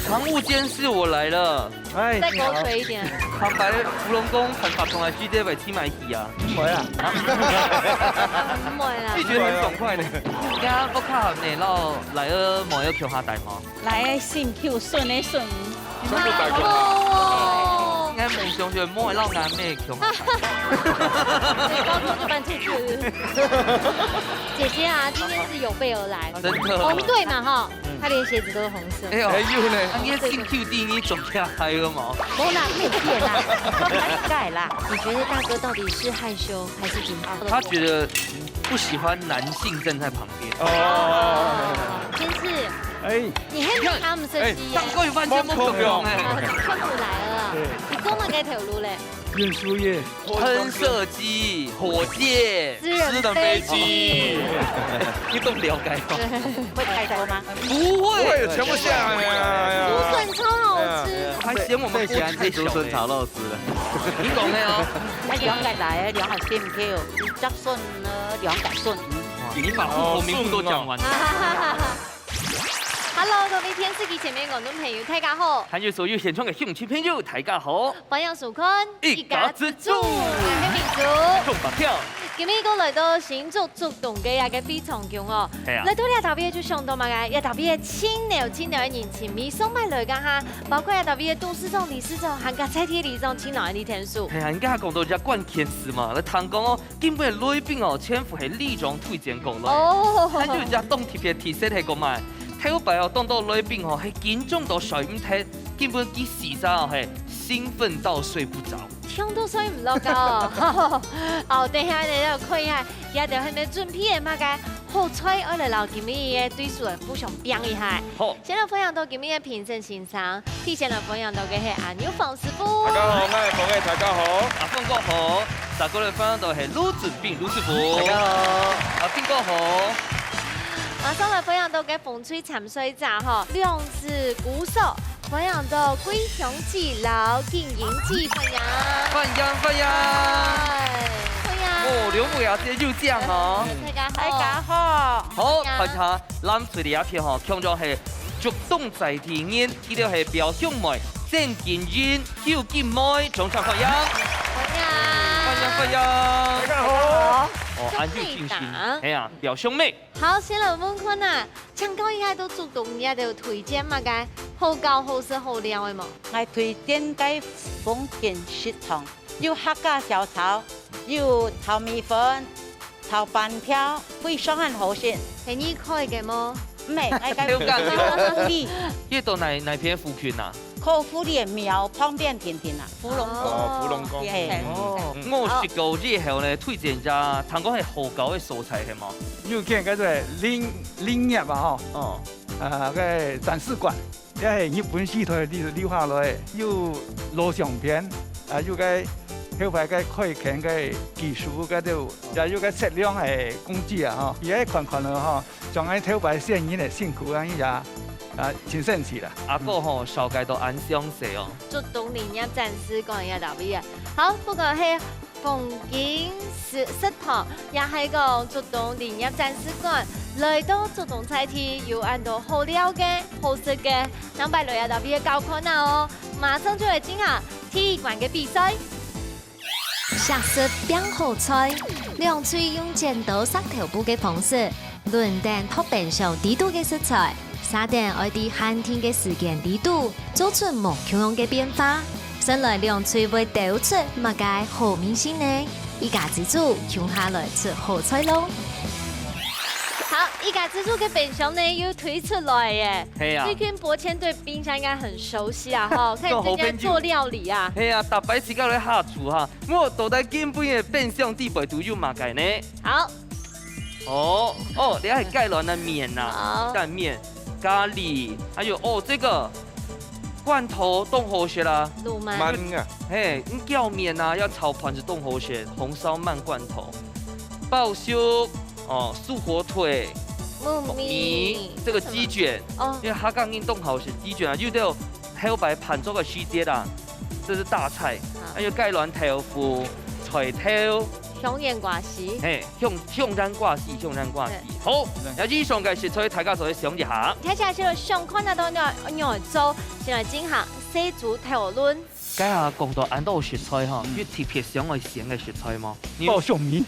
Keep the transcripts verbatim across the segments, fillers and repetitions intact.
房屋监视我來了。哎，再狗腿一點。你好。旁白，福隆公傳話筒來，直接被踢埋去啊。不會啊。不會啦。拒絕很爽快呢。你看，不看好你，然後來呃，某一个共下戴帽。來，新舊順的順。全部戴過。哦。應該夢想就莫讓俺妹共下戴。高中就搬出去。姐姐啊，今天是有備而來。真的。紅隊嘛，哈。 嗯。他連鞋子都是紅色。哎呦，還有呢。啊，你个性Q D，你總要還有毛？無啦，沒有變啦，改啦。你覺得大哥到底是害羞還是緊張？他覺得不喜歡男性站在旁邊。哦。真是，哎，你很看他們設計耶。哎，上個月完全不可能哎。啊，全部來了啊。對。你做麼个頭路嘞？運輸業。 噴射機、火箭、私人飛機。私人飛機。你懂了解嗎？對。會開車嗎？不會。不會，全部下來啊。竹筍超好吃。還嫌我們不開小欸。竹筍炒肉絲了。你懂沒有？啊，兩個來，兩個心口，一隻筍呢，兩個筍。哇，你把戶口名簿都講完了。哦，筍哦。 Hello，各位電視機前面觀眾朋友，大家好。還有所有現場个鄉親朋友，大家好。歡迎收看一家之煮。我係明珠。空白票。今日又來到新竹竹東个一个非常宮哦。係啊。來到這搭位就想到麼个，這搭位盡鬧盡鬧个人情味，上擺來講哈，包括這搭位个董事長、理事長，還有在地里長，盡鬧个天數。係啊，你剛才講到這關鍵詞嘛，來聽講哦， 今晡日來賓哦，全部係里長推薦過來。哦。還有一隻當特別特色係講麼个，頭擺哦，當多來賓哦，係緊張到睡毋忒，今晡日佢四儕哦，係興奮到睡不著。聽到睡毋落覺哦。哦，等下呢，要看一下，佢兜係準備个麼个好菜，愛來摎今晡日个對手來互相拚一下。好。 先來歡迎到今日个評審先生，首先來歡迎到个係阿牛黃師傅。大家好，𠊎係鳳仔，大家好。阿鳳哥好，再過來歡迎到係盧俊斌盧師傅。大家好。阿斌哥好。馬上來歡迎到个紅隊參賽者吼，兩隻鼓手，歡迎到桂香姊摎金英姊，歡迎。歡迎，歡迎。哎，歡迎。哦，兩位阿姊又靚哦。大家好。大家好。好，歡迎。看一下 藍隊這片吼，強調係竹東在地人，佢兜係表兄妹，鄭金英、邱金妹，掌聲歡迎。歡迎。歡迎，歡迎。大家好。哦，恁有信心。竹東。係啊，表兄妹。好，先來問看啊，請教一下，到竹東這兜推薦麼个好搞、好食、好尞个無？𠊎推薦个風景食堂，有客家小炒，有炒米粉， 炒粄條，非常恁好食。係你開个無？毋係，𠊎个，有感覺。你。這到哪，哪片附近啊？靠福里廟旁邊定定啊，福隆宮。哦，福隆宮。係。哦，嗯。𠊎食過以後呢，推薦一下，聽講係好搞个所在，係無？有見該个林，林業啊，吼。哦。呃，个展示館。 這係日本時代留，留下來，有老相片，啊，有个頭擺个開墾个技術該兜，也有个測量个工具啊，吼。佢个看看了吼，像𠊎頭擺先人个辛苦啊，也，啊，盡神奇啦。阿哥吼，紹介到恁詳細哦。竹東林業展示館也到位啊。好，不過係 風景食，食堂，也係講竹東林業展示館，來到竹東在地有恁多好尞个、好食个，等擺來啊，特別个搞看啊哦！馬上就來進行第一關个比賽。惜食拚好菜，兩隊用剪刀石頭布个方式， 輪等擇冰箱裡肚个食材，續等愛在限定个時間裡肚做出無共樣个變化。先來兩隊會鬥出麼个好味緒呢？一家之煮，共下來出好菜囉！好，一家之煮个冰箱呢又推出來耶！係啊。最近柏謙對冰箱應該很熟悉啊，吼，可以直接做料理啊。係啊，逐擺自家來下廚哈，無到底今晡日个冰箱底背肚有麼个呢？好， 哦，哦，這係雞卵啊，麵啊，好。蛋麵、咖哩，還有哦，這個罐頭當好食啊。滷燜。燜啊。嘿，你叫麵啊，要炒飯就當好食，紅燒慢罐頭、包粟，哦，素火腿、木耳。木耳，這個雞捲，哦。因為客家人當好食雞捲啊，有兜 後擺飯桌个時節啊，這是大菜。好。還有雞卵豆腐、菜頭、香橼瓜絲。嘿，香，香橼瓜絲，香橼瓜絲。對。好，那以上个食材大家做伙想一下。大家就想看得到你愛，你愛做，先來進行細組討論。該下講到恁多食材吼，嗯。有特別想愛選个食材無？你有？爆粟米。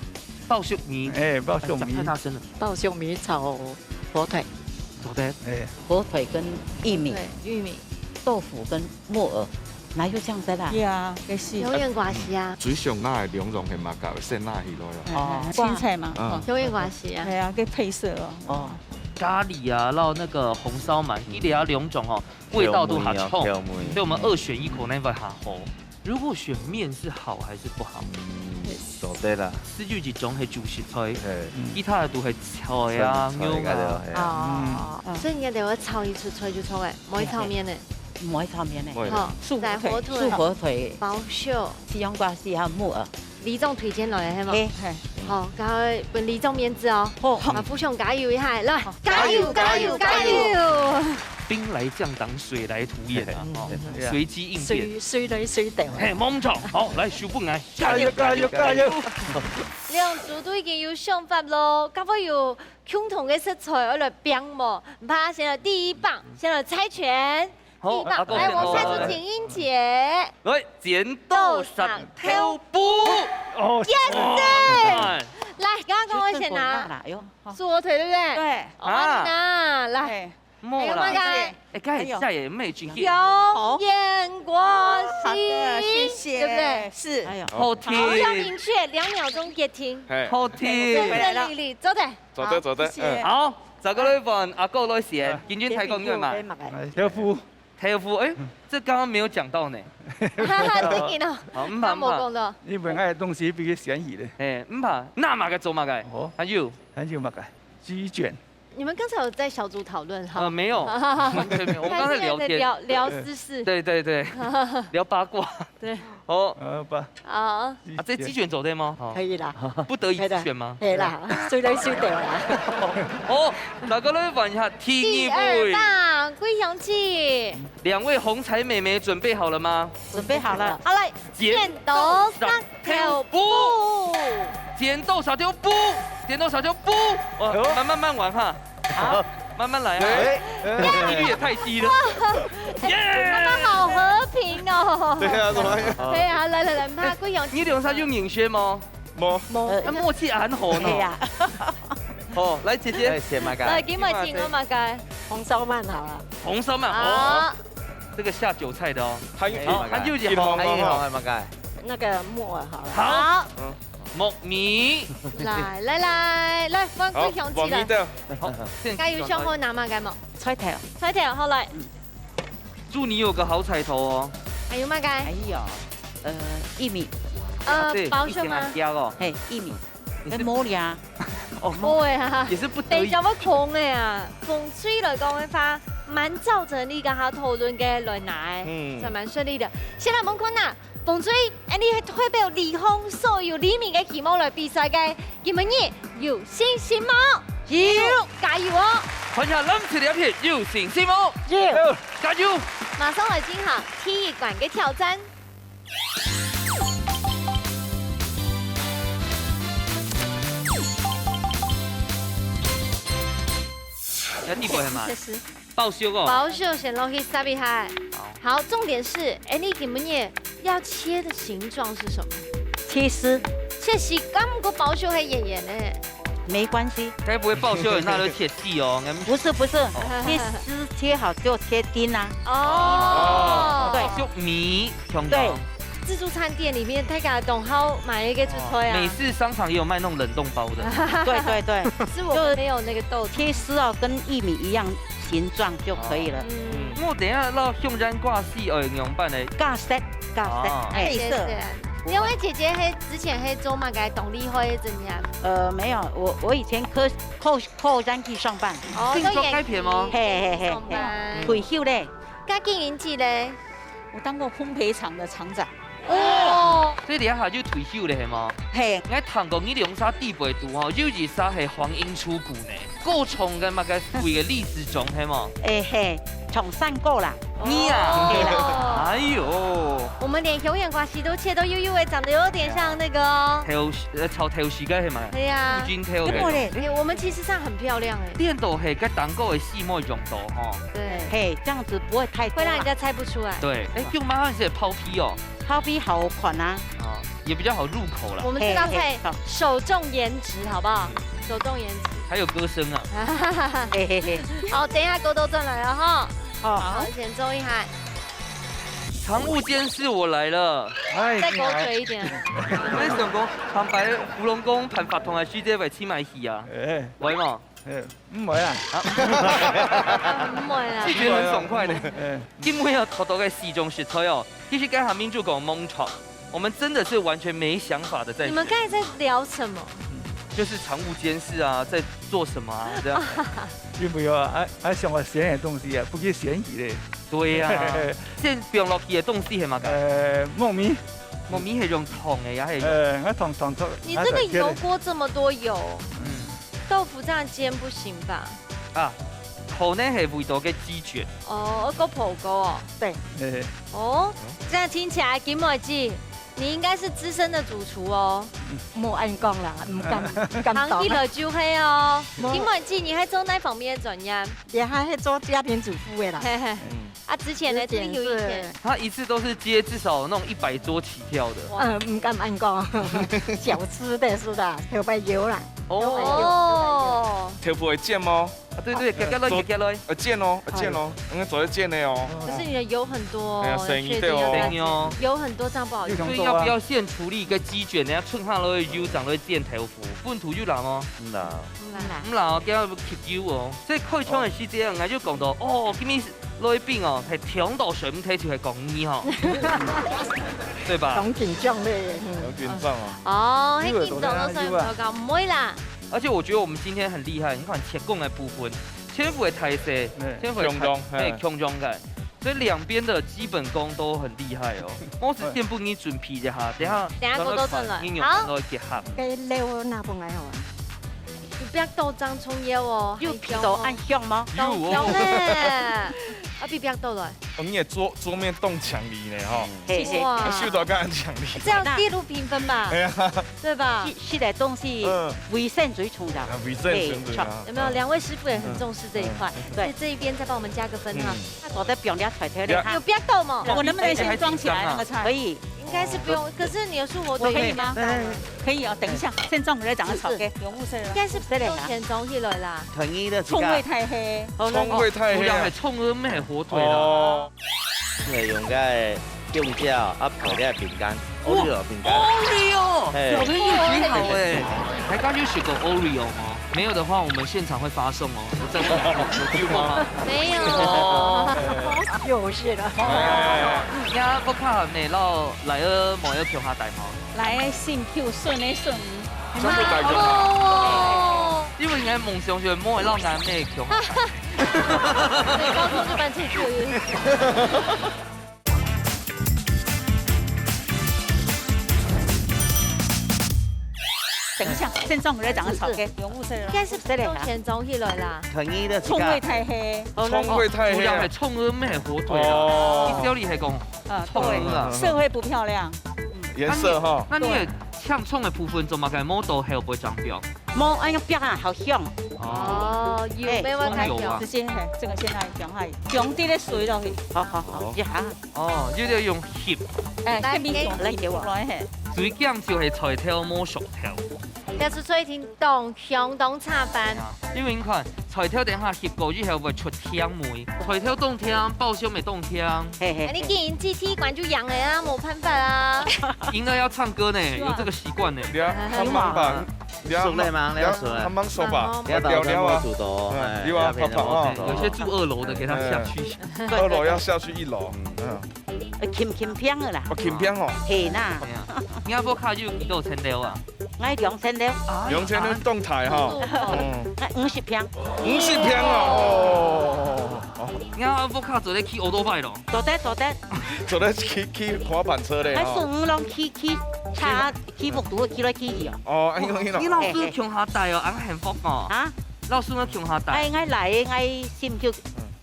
爆粟米。哎，爆粟米。哎，講太大聲了。爆粟米炒火腿。做得。哎。火腿跟玉米。對，玉米。豆腐跟木耳，哪有這樣子啦？對啊，該係。香橼瓜絲啊。最想拿个兩種係麼个？先拿起來啊。哦。青菜嘛，嗯。哦。香橼瓜絲啊。對啊，該配色哦。哦。咖哩啊，然後那個紅燒鰻，佢這兩種哦， 味道都較重，調味哦，調味。所以我們二選一可能會較好。如果選麵是好還是不好？嗯，做得啦。四句其中係主食菜，嘿。其他的都係菜啊、菜，肉啊。菜啊，係啊。哦，嗯。所以你愛等下炒一出菜就出來，無愛炒麵呢。無愛炒麵呢。無愛啦。好，素火腿，再火腿、素火腿、爆粟。西洋瓜絲還有木耳。 里長推薦來个，係無？嘿。嘿。好，趕快分里長面子哦。好。啊，互相加油一下，來，好。加油，加油，加油！兵來將擋，水來土掩啊，嗯，哦，對啊。隨機應變。水，水來水到。嘿，無錯，好，來，手分來。加油，加油，加油！兩組都已經有想法咯，該會有共同个食材愛來拚無？毋怕，先來第一棒，先來猜拳。 好，第一棒，阿哥先來，我們派出請英姐。來，剪刀石頭布。哦。Yes！哎。來，剛剛講我先拿。哎喲，好。素火腿，對不對？對。哦，啊。你拿，來。哎。無啦。還有麼个？哎，該下也沒進去。有，好。香橼瓜絲，好的，謝謝。對不對？是。哎喲。好甜。好，要明確，兩秒鐘決定。嘿。好甜。順順利利，做得。做得，好，做得，謝謝。嗯。好，再過來換阿哥來選，嗯。今天太公園嘛。豆腐。 豆腐，哎，這剛剛沒有講到呢。哈哈，對呢。好，毋怕，毋怕。他沒講到。你本來東西比較便宜的。哎，毋怕，拿麼个做麼个？哦。還有？還有麼个？雞捲。你們剛才有在小組討論哈？呃，沒有，完全沒有。我們剛才聊天。開心地聊，聊私事。對，對，對，聊八卦。對。好。呃，不。好。啊，這雞捲做得嗎？好。可以啦。不得已之選嗎？可以啦，隨來隨到啦。好，再過來換一下第二位。第二棒，桂香姐。 兩位紅彩美眉準備好了嗎？準備好了。好，來，剪刀石頭布。剪刀石頭布，剪刀石頭布。哦，哎喲。慢慢慢玩哈。好，慢慢來啊。哎，哎。比例也太低了。哇，耶！他們好和平哦。對啊，怎麼樣？對啊，來來來，你看，桂香。你兩儕有認識嗎？ 無。無。呃，那默契還好呢。對呀。好，來，姐姐。來，選麼个？來，今晡日請我麼个？紅燒鰻好了。紅燒鰻，好。哦。這個下酒菜的哦。還有，好，還有一項。還有一項，麼个？那個木耳好了。好。好。嗯。木耳。來，來，來，來，換好，桂香姐了。木耳的。好，現在該有想好拿麼个無？菜頭。菜頭，好，來。嗯。 祝你有個好彩頭哦。還有麼个？還有，呃，薏米。呃，啊，對，包粟嗎？薏米很香哦。嘿，薏米。你是，哎，無啦。哦，無。無的啊。也是不得已。等一下，我講的啊，風水來講的話，蠻照著你剛剛討論个來拿的，嗯。算蠻順利的。先來問看啊，風水，哎，你代表里方所有里民个希望來比賽个， 今晡日有信心無？有。加油哦！看一下藍色這片有信心無？有。加油！馬上來進行第一關个挑戰。要第一關嘛？確實。 包粟哦。包粟先落去煠一下。好。好，重點是，哎，你今晡日要切的形狀是什麼？切絲。切絲，啊毋過包粟還圓圓呢。沒關係。該不會包粟有拿來切絲哦？不是，不是，哦。切絲切好就切丁啊。哦。對。包粟米，香港。對。 自助餐店裡面，大家都好買一個就出來啊。哦，美式商場也有賣那種冷凍包的。對，對，對。是我們沒有那個豆子。切絲哦，跟薏米一樣形狀就可以了。嗯。嗯，我等一下落香橼瓜絲愛仰般呢？加色，加色，哦。哎，配色。謝謝。兩位姐姐係之前係做麼个？當厲害，怎樣？呃，沒有，我，我以前科，科，科研去上班。哦，你是做該片嗎？嘿，嘿，嘿，嘿。上班。退休咧。該經營者咧？ 我當過烘焙廠的廠長。哦。所以你這下就退休了，係無？嘿。𠊎聽講你兩儕底背肚吼，有一儕係黃鶯出谷呢，過重个麼个貴个歷史中，係無？哎嘿，唱山歌啦。你啊，哦。哎呦，我们连熊眼瓜西都切都幼幼的，长得有点像那个哦。豆豉，呃，炒豆豉个系嘛？对呀。不仅豆豉。对，我们其实这样很漂亮哎。店都系个蛋糕的细末用到吼。对。嘿，这样子不会太多啦。会让人家猜不出来。对，哎，舅妈那些泡皮哦。泡皮好看啊。哦，也比较好入口啦。我们这道菜嘿，嘿，好。手重颜值，好不好？手重颜值。还有歌声啊。嘿嘿嘿。好，等一下狗都转来了哈。好。好，先坐一下。常务监事，我来了。哎，再狗腿一点。你好。你想讲，坦白，胡龙公、潘发通还是这位起码戏啊？哎。喂嘛。哎，唔会啊。啊。唔会啊。拒绝很爽快呢。哎。今日要讨到个四种食材哦，其实刚才民主讲蒙炒，我们真的是完全没想法的在选。你们刚才在聊什么？就是常务监事啊，在做什么啊，这样。并没有啊，还，还想要咸的东西啊，不给咸鱼嘞。对呀，现在放落去的东西系嘛个？呃，木米。木米系用烫的呀，系用呃，我烫，烫，烫，你这个油锅这么多油，嗯。豆腐这样煎不行吧？啊，可能系味道个基准。哦，个火锅哦。对。嘿嘿。哦，这样听起来，金妹姐，你应该是资深的主厨哦。莫恁讲啦，唔敢，唔敢当。行起来就系哦。无。金妹姐，你还做哪方面的专业？也还系做家庭主妇的啦。嘿嘿。嗯。啊，之前呢，之前是。这里有以前。他一次都是接至少那种一百桌起跳的。哇。嗯，唔敢恁讲，小吃的是的，后背有啦。哦。后背有，后背有。哦。豆腐会煎吗？啊，对对，夹夹来，呃，夹夹来。呃，煎哦，呃，煎哦，应该做得煎的哦。可是你的油很多哦，哎呀，生意对哦。确实要大家，生意哦。油很多，这样不好意思。所以要不要现处理一个鸡卷？等下剩下来的油长来煎豆腐，本土有啦吗？嗯啦。嗯啦。嗯啦，等下要吸油哦。所以开窗的时节，我就讲到，哦，今天来宾哦，系抢到水，唔睇就系讲你吼，对吧？当紧张嘞，嗯。当紧张啊。哦，迄紧张到水，唔好讲，唔会啦。 而且我觉得我们今天很厉害，你看切工的部分，全部会大细，嗯，全部会大，共用，嘿，嘿。共用个，所以两边的基本功都很厉害哦。我是先帮你准备一下，等下等下过多转来，你用好。等下结合。该料拿分来好啊。有必要多张葱油哦，有皮到恁香吗？有哦。香哎，啊，必要多来。哦，你的桌，桌面动墙里呢，哈。嘿嘿。哇。啊，秀到刚刚墙里。这样第一路评分吧。哎呀。 对吧？食，食个东西，嗯。卫生最重要。啊，卫生最重要。嘿，有没有？两位师傅也很重视这一块，嗯。所以这一边再帮我们加个分哈。嗯。那我再表演菜头嘞哈。有必要动吗？我能不能先装起来那个菜？可以。应该是不用，可是你的素火腿可以吗？可以啊，等一下，先装回来，等下炒，OK。用五色的。应该是不用先装起来啦。统一的。葱味太黑。好，那葱味太黑啊。有人还葱味咩火腿啦。哦。 係用个香蕉啊，配个餅乾，Oreo餅乾。Oreo，嘿。小朋友挺好哎。大家有食过Oreo吗？没有的话，我们现场会发送哦。我再问一下，有听过吗？没有。哦。又是了。哎。呀，不看美lau，Laier無愛共下戴帽。Laier心臼順个順。全部戴共下。哦。因為𠊎个夢想就係無愛摎𠊎阿姆共下戴。所以高中就搬出去了。 等一下，先裝回來，等下炒，OK？用五色的。應該是不用先裝起來啦。統一的。蔥味太黑。蔥味太黑啊。有人係蔥味咩火腿啦。哦。意思係講，呃，蔥味啊。對，色會不漂亮。顏色哈。那你，那你个香蔥个部分做麼个無倒後背裝掉？無，哎呀，煏啊，好香。哦，有，哎，沒問題。蔥油啊。直接，嘿，這個現在講下，用這個水落去。好，好，好，好。一下。 哦，有點用翕。哎，來，這邊用來給我。翕來嘿。最驚就係菜頭無熟透。這係最近當香當差飯。因為你看，菜頭等下翕過以後會出甜味，菜頭當甜，包廂也當甜。嘿嘿。哎，你既然G T關就贏了啊，無辦法啊。贏了要唱歌呢，有這個習慣呢。你要，他們把，你要，熟了嗎？你要熟了。他們說吧，哦。不要聊聊啊。不要主動，嗯，哎，你要泡泡啊。不要陪人家主動。有些住二樓的，給他下去。哎。 二樓要下去一樓。嗯。嗯。呃，輕輕平个啦。哦，輕平哦。係啦。係啊。你阿婆卡有幾多層樓啊？𠊎兩層樓。啊，兩層樓當大哈。哦。嗯。𠊎五十平。五十平哦。哦。你阿婆卡做得騎奧多拜咯？做得，做得。做得騎，騎滑板車咧，還順路騎，騎車，騎木車，騎來騎去哦。哦，恁樣，恁樣。你老師共下戴哦，恁幸福哦。啊？老師共下戴。哎，𠊎來，𠊎心臼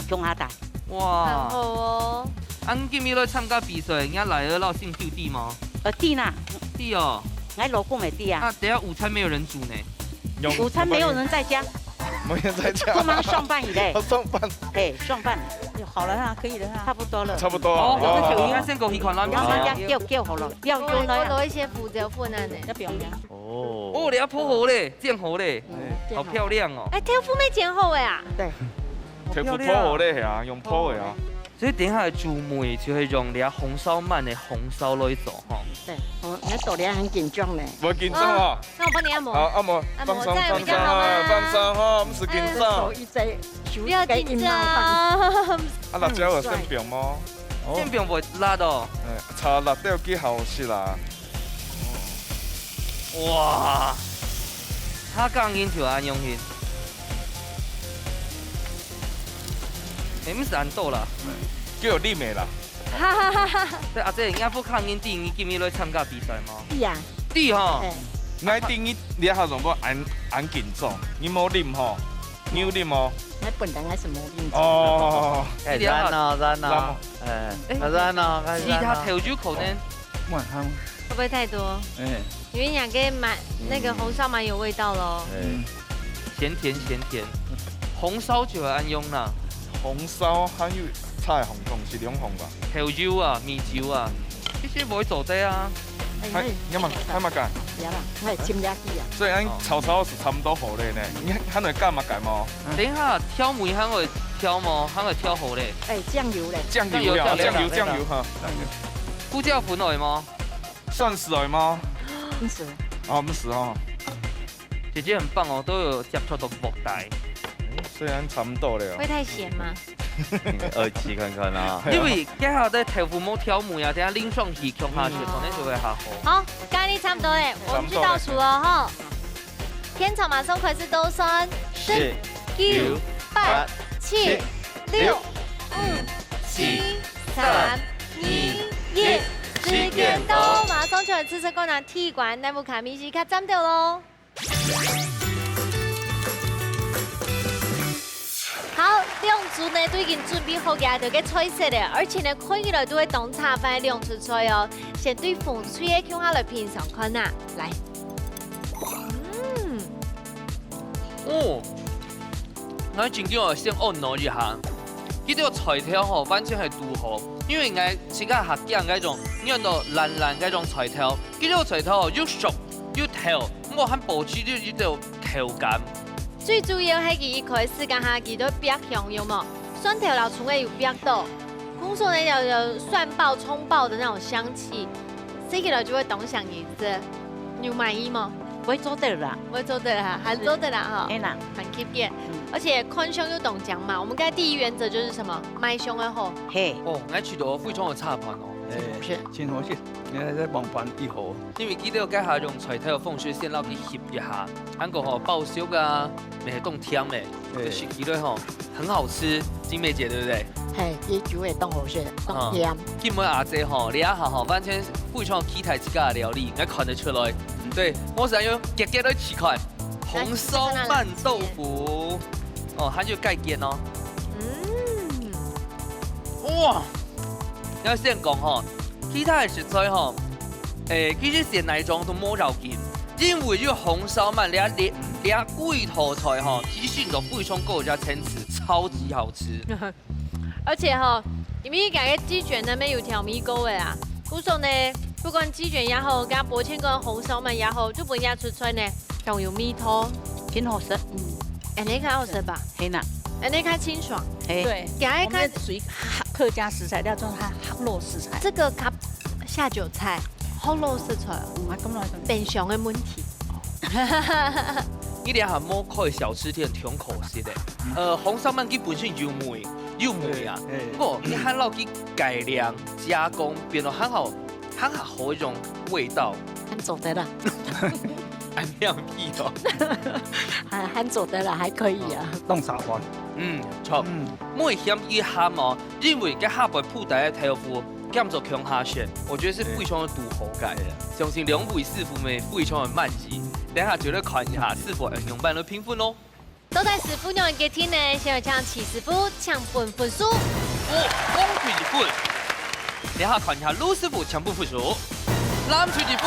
共下戴。哇，恁好哦。恁今日來參加比賽，若倈仔摎先生知無？呃，知啦。知哦。𠊎老公也知啊。啊，等下午餐沒有人煮呢。用午餐沒有人在家。沒人在家。都忙上班去咧。哦，上班。嘿，上班。有好了哈，可以了哈。差不多了。差不多了。哦，哦。那先過去看啦。然後大家叫，叫好了，要用了呀。我有一些福州困難呢。要不要？哦。哦，你要鋪好咧，煎好咧，嗯，好漂亮哦。哎，豆腐沒煎好哎啊。對。豆腐鋪好咧，係啊，用鋪个啊。所以等一下的主味就係用這紅燒鰻的紅燒來做吼。對，我，我做了很緊張呢。無緊張哦。啊，那我幫你按摩。好，按摩，按摩，放鬆，再有一個好嗎？放鬆，放鬆哈，毋使緊張。哎，手一直，手一直緊張。不要緊張。啊，辣椒有先放無？哦。先放會辣哦。哎，炒辣椒幾好食啦。 哇，佢較緊就恁樣去。欸，毋使恁多啦。就有利美啦。對，阿姊，若屋下人知你今日來參加比賽無？知啊。知吼。欸。𠊎知你這下全部恁，恁緊張，你無啉吼？你有啉無？𠊎本來𠊎係無啉。哦。欸，一定要，讚哦，讚哦。讚哦。欸，欸，啊，讚哦，其他頭就可能 滿行。會不會太多？欸。因為兩個蠻，那個紅燒蠻有味道咯。欸。嗯。鹹甜鹹甜，紅燒就會恁樣啦。紅燒還有菜紅同時兩紅吧？豆油啊，米酒啊，這些毋會做得啊。欸，還，你要麼，還麼个？不要啦，𠊎尋了去啊。所以恁炒炒係差毋多好咧呢。你還，還會加麼个無？等一下，調味還會調無？還會調好咧。欸，醬油咧。醬油了，醬油，醬油，醬油，醬油哈。胡椒粉會無？ 蒜絲愛嗎？毋使。哦，毋使哦。姐姐很棒哦，都有接觸到鑊底。欸，雖然差不多了。會太鹹嗎？呃，試看看啊。因為這下个豆腐無調味啊，等下淋上去，共下去，嗯。可能就會較好。好，該你差不多了，我們去倒數了哈。天草馬上開始倒算，十、十、九、九、八、八、七、七、六、六、五、五、四、四、三、三、二、二、一，一，時間到，馬上就來試食看啊，第一關，哪屋下味緒較讚兜咯。好，兩組呢都已經準備好佢等个菜色了，而且呢，看起來都會當下飯个兩出菜哦。先對紅隊个共下來品嚐看啊，來。嗯。 哦，𠊎真經愛先按捺一下。佢兜个菜頭吼，完全係堵好，因為𠊎自家客家該種，用到爛爛該種菜頭，佢兜个菜頭吼又熟又透，毋過還保持著一兜口感。最主要係佢一開始該下佢兜煏香，有無？蒜頭摎蔥仔有煏到，紅燒呢有，有蒜爆、蔥爆的那種香氣。 食起來就會當像你這，你有滿意嗎？會做得啦。會做得啦，還做得啦哈。係啦。還吸引。嗯。而且看相又當靚嘛，我們剛才第一原則就是什麼？賣相要好。係。哦，𠊎試著非常个差盤哦。欸，是。真好食，你還在幫盤一號。因為佢兜該下用菜頭个方式先摎佢翕一下，還過吼，爆香啊，乜係當甜个，對。就食起來吼， 很好吃，金梅姐對不對？係，佢煮个當好食，當甜。嗯，金梅阿姊吼，這下吼，完全非常期待自家个料理，𠊎看得出來。對，𠊎想愛遽遽來試看，紅燒鰻豆腐。哦，還有蓋煎哦。嗯。哇，𠊎先講吼，其他个食材吼，欸，其實選哪一種都無要緊，因為有紅燒鰻，這，這，這幾道菜吼，其實都非常高个層次，超級好吃。 而且吼，因為佢个雞捲呢，乜有調味過个啊，故所呢，不管雞捲也好，該八仙燜紅燒鰻也好，就分佢出菜呢，當有味道。真好食。嗯。恁呢較好食吧？係啦。恁呢較清爽。係。對，佢个較，我們屬於客家食材，叫做它河洛食材。這個較下酒菜，河洛食材，嗯，啊，咁來講。冰箱个問題。 你這下無開小吃店，挺可惜个。呃，紅燒鰻佢本身有味，有味啊。嘿，嘿。不過你還摎佢改良、加工，變到很好，很好一種味道。還做得啦。還沒有屁哦。還，還做得啦，還可以啊。嗯，當下飯。嗯，著。嗯。毋會嫌佢鹹哦，因為佢下背鋪底个豆腐， 兼做強下線，我覺得是非常个堵口感。對。相信兩位師傅們非常个滿意。等下就來看一下師傅恁樣般來評分咯。到底師傅仰般決定呢？先來請徐師傅請分分數。哦，紅隊一分。這下看一下盧師傅全部分數。藍隊一分，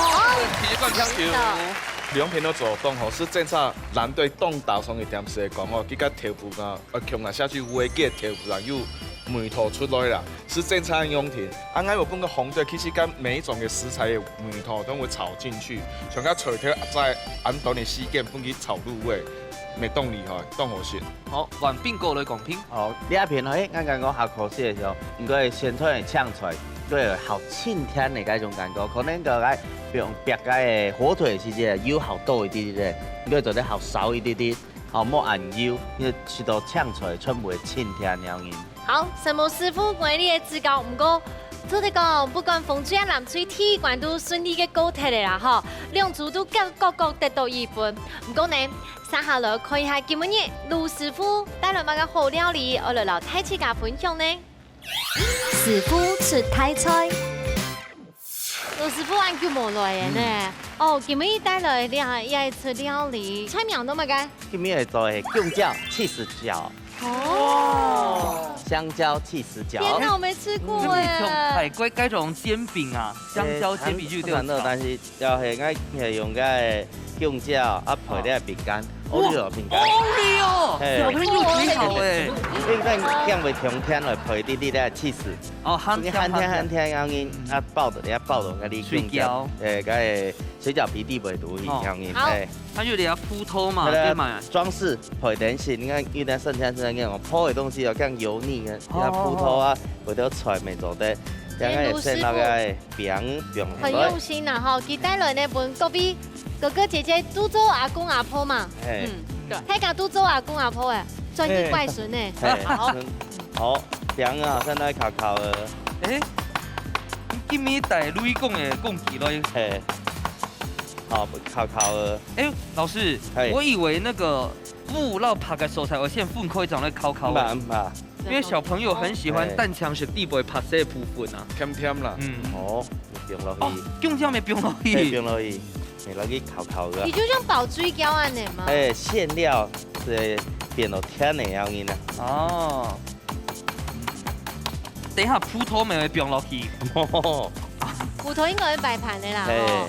第一關搶手。兩片都做得當好，係爭差藍隊當打爽个點時講哦，佢个豆腐啊，呃，共下下去煨个豆腐啊，有味道出來啦，係爭差个樣定。啊，𠊎有分个紅隊，其實跟每一種个食材个味道都會炒進去，像个菜頭在恁短个時間分佢炒入味，乜當厲害，當好食。 好，換斌哥來公平。好，這片吼，欸，𠊎感覺較可惜个時候，毋過先出來青菜，對，較清甜个該種感覺，可能个愛用煏該个火腿時節，油較多一滴滴个，毋過做得較少一滴滴，吼，莫恁油，因為食到青菜全部會清甜了呢。好，承蒙師傅𠊎俚个指教，毋過做得講，不管紅隊啊藍隊第一關都順利个過忒个啦吼，兩組都各各各得到一分。毋過呢， 接下來看一下今晡日盧師傅帶來麼个好料理，愛來摎大自家分享呢？師傅出大菜。盧師傅恁久無來了呢。哦，今晡日帶來這這一出料理，菜名做麼个？今晡日做个弓蕉起司餃。哦，香蕉起司餃。天哪，我沒吃過哎。係毋係像泰國該種煎餅啊？香蕉煎餅就有點像。欸，差不多，但是 就係𠊎係用該弓蕉啊配這餅乾，Oreo餅乾。Oreo，小朋友最好欸。因為恁樣會甜甜來配滴滴个起司。哦，很甜很甜很甜，然後啊包到，你啊包到該个弓蕉，欸，該个水餃皮底背肚去，然後欸。還有點葡萄嘛，對嘛？裝飾配點心，你看有點聖誕聖誕那種包个東西哦，較油膩个，像葡萄啊，或者菜乜做得，像該个先拿个 餅，餅。很用心啊吼，佢帶來呢分各位哥哥姐姐都做阿公阿婆嘛。係。嗯，對。大家都做阿公阿婆欸，轉去乖孫呢。係，好。好，餅啊，先來烤烤个。欸，你今晡日帶雷公个公雞來。係。好，烤烤个。欸，老師，係。我以為那個烏摎白个所在，我先分開，正來烤烤个。毋怕，毋怕。 因為小朋友很喜歡單淨食底背白色个部分啊。甜甜啦。嗯。哦，放落去。哦，弓蕉乜放落去。係，放落去，係，落去烤烤个。佢就像包水餃恁樣嘛。係，餡料係變到甜个樣仔啊。哦。等一下葡萄乜會放落去。葡萄應該會擺盤个啦，係。吼。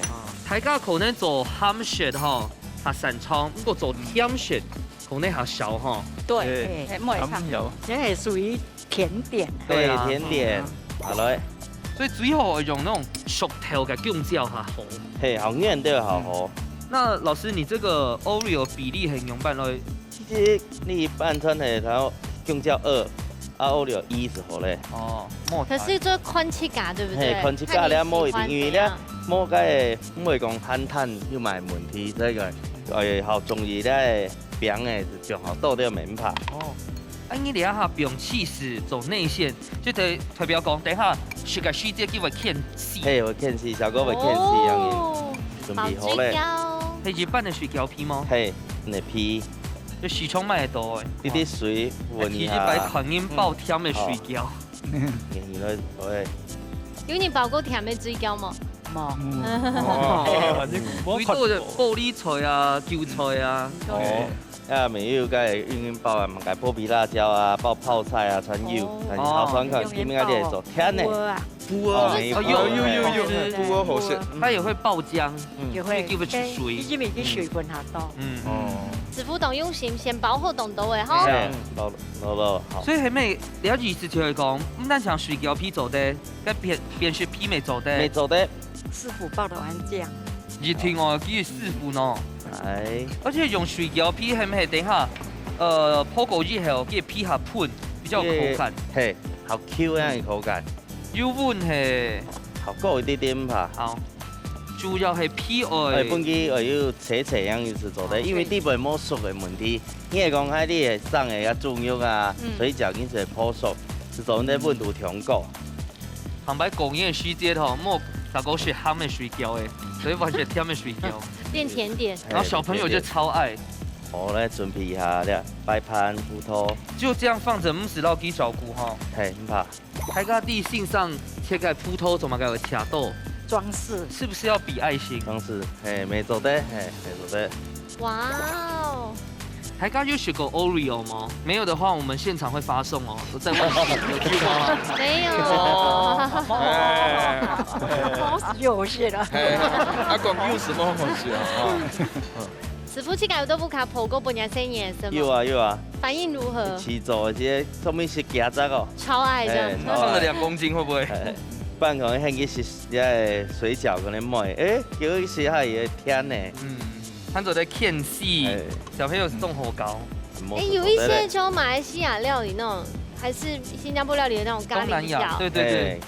大家可能做鹹食吼，較擅長，毋過做甜食 可能較少吼。對，欸，欸，莫會差。這係屬於甜點。對，甜點，好來。所以最好用那種熟透个弓蕉較好。係，好軟都較好。那老師，你這個Oreo比例係仰般來？其實你一般穿係，然後弓蕉二，啊，Oreo一就好咧。哦，莫太。可是就看自家，對不對？係，看自家咧，看你喜歡怎樣。莫一定，因為咧，莫該个，毋會講鹹淡又無問題，這個，欸，好中意咧。 餅仔就好，倒掉免怕。哦，啊，你這下放起司做內餡，就代代表講，等下食个時節佢會牽絲。係，會牽絲，效果會牽絲，哦，準備好咧。包水餃。係一般个水餃皮嗎？係，你皮。就市場買得到个。滴滴水，搵一下。其實擺款人包甜个水餃。哦。 你來，喂。有人包過甜个水餃無？無。哦，你無看過。最多就玻璃菜啊、韭菜啊。哦，啊，乜有該个運運包啊，麼个剝皮辣椒啊、包泡菜啊，全有。哦。但係好像看，哦，今日這做甜个。有啊。烰啊。哦，有，有，有，有，有，烰啊，好食。嗯。佢也會爆漿，嗯。也會，就會出水。因為佢水分較多。嗯。哦。師傅當用心，先包好當多个吼。係啊，包，包，包，好。所以後尾 了解意思就係講，毋單淨水餃皮做得，該扁，扁食皮乜做得。乜做得。師傅包到恁靚。一定哦，佢係師傅呢。哎。而且用水餃皮係毋係等下，呃，烰過以後，佢皮較Q，比較有口感。係，好Q樣个口感。有穩係。好過一點點吧。好。主要係皮愛。哎，本身愛有脆脆樣意思做得，哦，因為底背無熟个問題。 你係講該你係生个啊，豬肉啊，嗯。水餃緊係烰熟，係做該溫度調高。坦白講，因為時節吼，莫大家食鹹个水餃誒，所以換食甜个水餃。變甜點。然後小朋友就超愛。好，來準備一下，這擺盤、葡萄。就這樣放著，毋使落去照顧吼。係，毋怕。 大家在欣賞切个葡萄做麼个會切到？裝飾。是不是要比愛心？裝飾，係，乜做得，係，乜做得。哇哦！大家有食過 Oreo 嗎？沒有的話，我們現場會發送哦。我再問一次，有吃過嗎？沒有。哦，哎，就是了。哎，啊，講有什麼好吃啊？啊，師傅，自家有到屋下烰過分人細人个是嗎？有啊有啊，反應如何？試做這上面是荚汁哦，超愛這樣。哎放了兩公斤會不會？哎，半可能還去食這水餃可能賣，哎，有一些還有甜呢，嗯，看做在欠戏，哎，小朋友是送火糕，哎，有一些像馬來西亞料理那種，還是新加坡料理的那種咖東南亞，喱餃。對對對哎，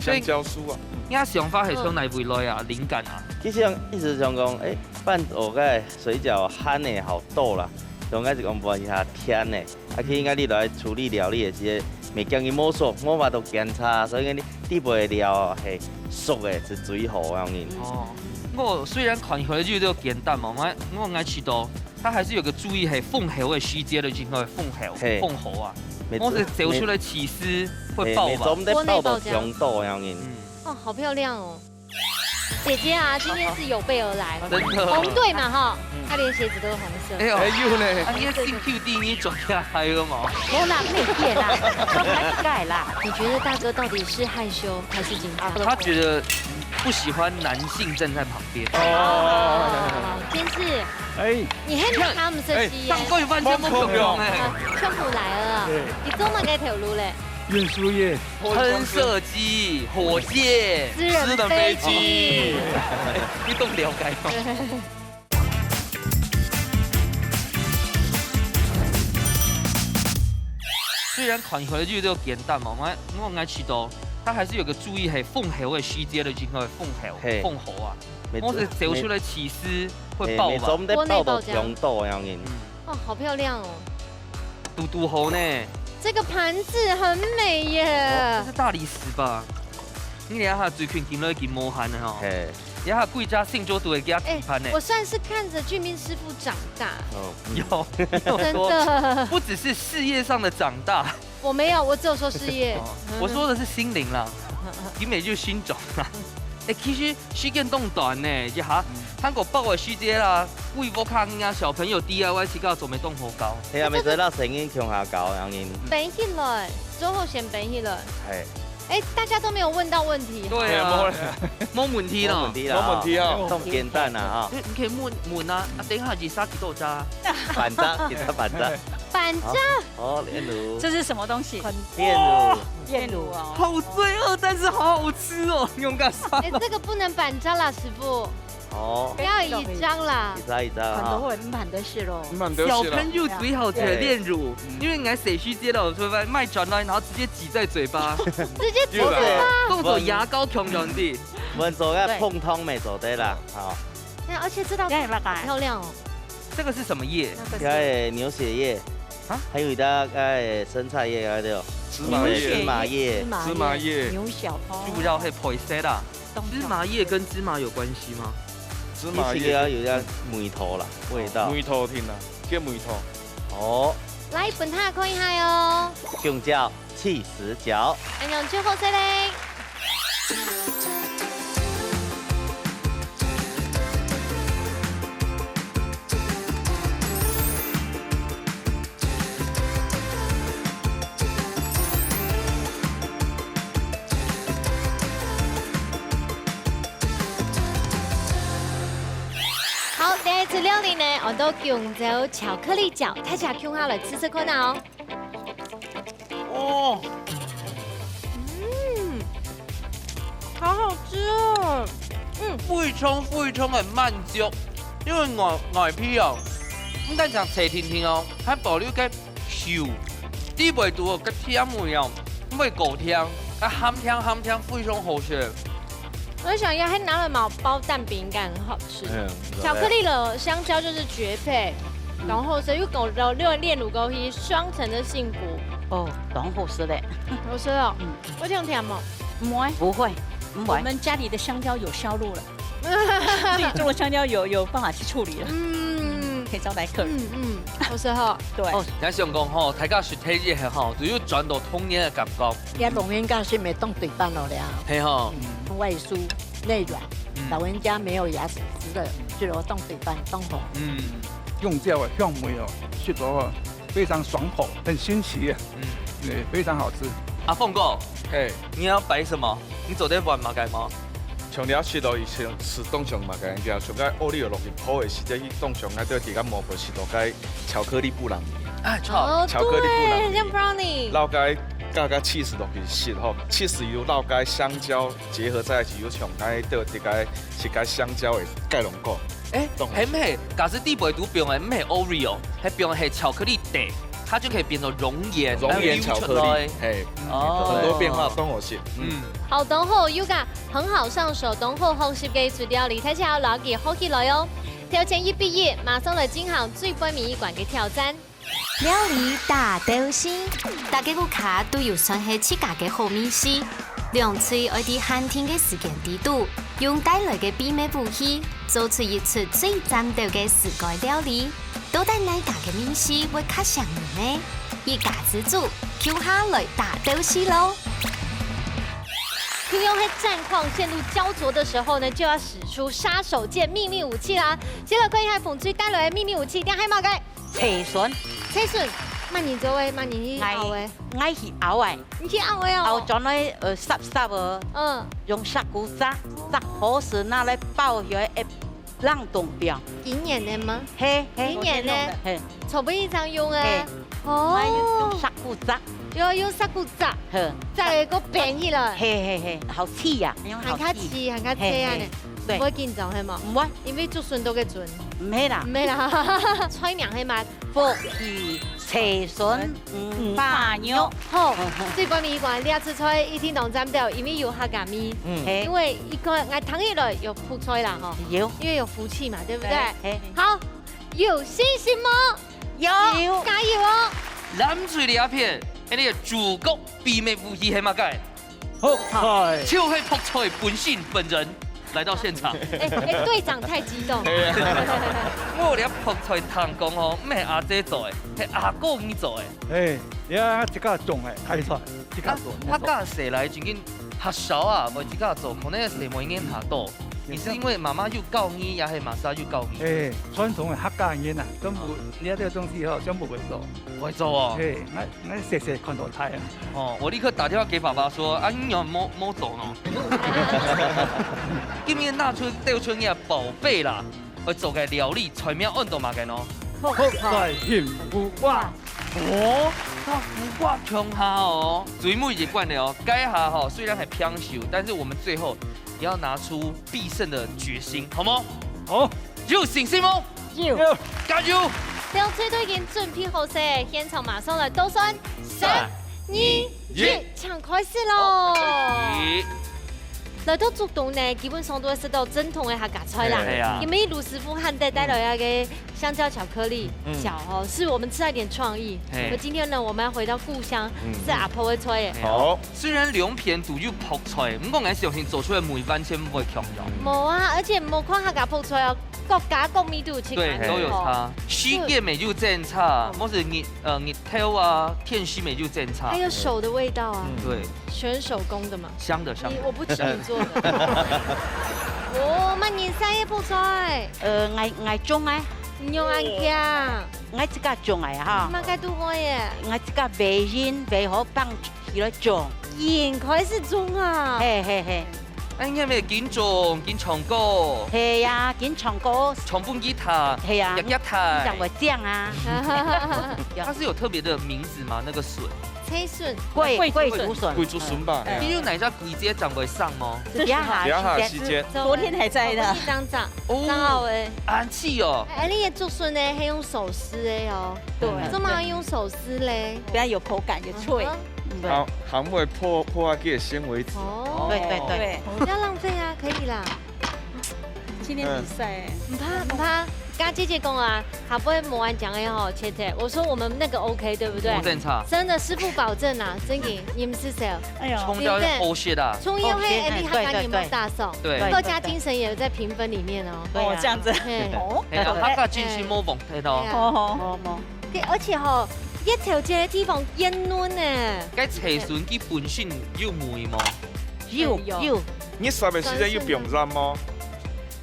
所以香蕉酥啊，你看想法係從哪位來啊？靈感啊？其實一直想講，哎，半做个水餃鹹个好多啦，想講是講換一下甜个，啊，去應該你來處理料理的時節，袂驚佢無熟，無法度檢查，所以你底背料係熟个是最好个樣。哦，我雖然看起來就有點簡單嘛，我我愛知道，它還是有個注意係封口个時節的時候封口，嘿封口啊，每我是走出來起司會爆吧每？總得爆到上多樣。嗯，哦，好漂亮哦。姐姐啊，今天是有備而來，真的。紅隊嘛哈，她連鞋子都是紅色。哎呦，哎，有呢。啊，你的新 Q 第一抓下來了嘛？我哪没变啦，我还改啦。你觉得大哥到底是害羞还是紧张？他觉得不喜欢男性站在旁边。哦，真是，哎，你很看不哎色系耶。上个月完全不同哎。啊，川普来了，你做么个头路嘞？运输业，喷射机、火箭、私人飞机。你懂了解吗？虽然看起来就有点简单嘛，我我爱知道，它还是有个注意，系封喉个时节的时候封喉，嘿封喉啊，每我是走出来起司会哎，爆吧？每总得爆到上多样人。哦，好漂亮哦！嘟嘟喉呢？这个盘子很美这耶。是大理石吧？你等一下最近进来一件无限的吼，嘿，等一下贵家信桌都会给他提盘呢。我算是看着俊斌师傅长大，哦，有，真的。不只是事业上的长大，我没有，我只有说事业。哦我说的是心灵啦，你美就心中啦。哎，其实时间当短呢，一下韩国爆的时节啦，为屋下人啊小朋友 D I Y 自家做咩当好搞。嘿啊，每做到声音共下搞样人。本起来，最后先本起来。嘿，哎，大家都没有问到问题。对啊，没问题了没问。题了，没问题啊。这么简单啊你你可以问问啊，啊，等一下几杀几豆渣。哈。反炸，给他反炸。反正哦，炼乳，这是什么东西？炼乳，炼乳哦。好罪恶，但是好好吃哦，用干啥？哎，这个不能板张啦，师傅，哦不，要一张啦一。张一张啊。很多人蛮的是喽。蛮得小是啦。朋友最好吃的炼乳，因为你看谁去街道出来卖转来，然后直接挤在嘴巴，直接吃对吧吗？动作牙膏穷穷的。我们做个碰汤没做对啦，好，哎，而且这道这样有那个好漂亮哦。这个是什么叶？那个是该牛血液啊，还有一道该生菜叶，对不对？芝麻叶，芝麻叶，芝麻叶牛小哦，就不知道会配谁啦。冬芝麻叶跟芝麻有关系吗？芝麻一起给它叶，有点梅头啦，味道。梅头听啊，叫梅头。哦，来，本塔看一下哦。用叫气死角。哎呀，最后谁嘞？好，第一次料理呢，我都用着巧克力角，大家共下来吃吃看啊哦。哦，嗯，好好吃哦。非常非常的满足，因为外外皮哦，唔单淨脆甜甜哦，还保留个油，底背肚个甜味哦，味够甜，啊鹹甜鹹甜，非常好食。我想要还拿了毛包蛋饼应该很好吃。嗯，巧克力了，香蕉就是绝配，然后所以又搞了六炼乳枸杞双层的幸福，哦，当好吃嘞。好吃哦。我这样甜吗？不会，不会，不会。我们家里的香蕉有销路了，自己种的香蕉有有办法去处理了，嗯可以招待客人。嗯嗯，好吃哈。对，哦，想想讲吼，大家食体验吼，就有转到童年的感觉。也老人家是袂当对饭了了，嘿吼，外酥内软，嗯老人家没有牙齿吃的，就当对饭当好。嗯，用料个香味哦，食到哦，非常爽口，很新奇耶，嗯，也非常好吃。阿凤哥，嘿，你要摆什么？你昨天玩嘛个吗？像你食到以前是当像嘛个，像个奧利有落去泡的时间，伊当像啊，对，自家摸过食到个巧克力布朗尼。啊，巧，哦，巧克力布朗尼，对，像brownie。老个加个 cheese 落去食吼，cheese 有老个香蕉结合在一起，有像个对，自家食个香蕉的盖龙果。 欸，懂。係毋係？假使底背肚放个毋係 Oreo，係放个係巧克力底，它就可以變成熔岩，熔岩巧克力，然後流出來。嘿，哦。很多變化，當好食。嗯。嗯。好，當好，Yuka 很好上手，當好學習个一出料理，大家要牢記學起來哦。挑戰一比一，馬上來進行最尾一關个挑戰。料理大鬥西，大家屋下都有算係自家个好味緒。 兩隊愛在限定个時間裡肚，用帶來个秘密武器，做出一出最讚鬥个自家料理。到底哪家个味緒會較餳人呢？一家之煮，共下來大鬥西囉！同樣係戰況陷入膠著的時候呢，就要使出殺手鐧、秘密武器啦。先來看一下紅隊帶來个秘密武器，這係麼个？ 車筍。車筍，麼人做个？麼人去拗个？𠊎，𠊎去拗个。你去拗个哦？拗轉來，呃，濕濕个，嗯。用石牯石，石河筍拿來包起來，會冷凍冰。今年个嗎？嘿，嘿。今年个？嘿。昨晡日正用个。嘿。哦。𠊎用，用石牯石。 要用石牯矺，嘿。矺个个扁起來。嘿，嘿，嘿，好試啊，用好試。還較試，還較試啊呢。嘿，嘿，對。毋會緊張係無？毋會。因為竹筍都个準。毋係啦。毋係啦。菜名係麼个？福氣車筍五花肉。好，最尾一關，這出菜一定當讚鬥，因為有客家味。嗯。嘿。因為一個，𠊎聽起來有福菜啦，吼。有。因為有福氣嘛，對不對？嘿，嘿。好，有信心無？ 有。有。加油哦！藍隊這片，𠊎等个主角秘密武器係麼个？福菜。就係福菜本身本人來到現場。欸，欸，隊長太激動。係啊。𠊎這福菜聽講吼，毋係阿姊做个，係阿哥你做个。欸，你看自家種个，大菜，自家做。啊，客家細倈正經較少啊，會自家做，可能細妹人較多。 你是因為媽媽有教你，也係麼儕有教你？欸，傳統个客家人啊，全部，哦。這兜東西吼，全部會做。會做哦。嘿，𠊎，𠊎細細看到大啊。哦，我立刻打電話給爸爸說，啊，你有無，無做呢？今日拿出，鬥出你个寶貝啦，會做个料理，菜名安到麼个呢？福菜幸福瓜。哦，福瓜共下哦，最尾一關了哦。該下吼，雖然係平手，但是我們最後 也要拿出必勝的決心，好嗎？好。有信心嗎？有。加油！兩隊都已經準備好勢，現場馬上來倒算，三、三、二、二、一，一。請開始囉！好，開始。來到竹東呢，基本上都會食到正統个客家菜啦。係啊。因為盧師傅罕得帶來那個 香蕉巧克力，嗯。小哦，是我們吃了一點創意。嘿。那今天呢，我們要回到故鄉，嗯。食阿婆个菜耶。好。雖然兩片都有福菜，毋過𠊎相信做出來味完全毋會共樣。無啊，而且無看客家福菜哦，各家各味都有自家个。對，都有差。哦。時間乜有精差，嗯。無論日，呃，日頭啊，天時乜有精差。還有手的味道啊。嗯。對。全手工的嘛。香的，香的。你，我不吃你做的。哦，麼人晒个福菜？呃，𠊎，𠊎種个。 你用恁強？𠊎自家種个哈。麼个都會耶。𠊎自家挖仁，挖好放起來種。仁開始種啊？嘿，嘿，嘿。哎，你還沒緊種，緊唱歌。係啊，緊唱歌。唱分佢聽，係啊，日日聽。正會靚啊。它是有特別的名字嗎？那個筍？ 青筍。桂，桂，桂竹筍。桂竹筍吧，哎。哎。你有哪隻季節正會生嗎？這下，這下時節。昨天還在的。昨天正長，哦。正好欸。恁細哦。哎，你个竹筍呢，還用手撕的哦。對。做麼个用手撕嘞？比較有口感，有脆。嗯哼。對。還，還會破，破壞佢个纖維質。哦。對，對，對。對。不要浪費啊，可以啦。 青年比賽欸。嗯。毋怕，毋怕，剛剛姐姐講啊，下背無恁靚个吼，切切。我說我們那個OK，對不對？無精差。真的，師傅保證啊，真的，你們是誰？哎喲。蔥要好食啊。蔥要係，哦，哎，你還敢，對，對，你有沒有大宋？對。客家精神也在評分裡面哦。對啊。哦，這樣子。嘿。哦。哎，客家精神無問題哦。哎呀。哦。無，無。對，而且吼，越頭這个地方越嫩呢。該青筍佢本身有味無？有，有。有。 你煠个時間有放鹽無？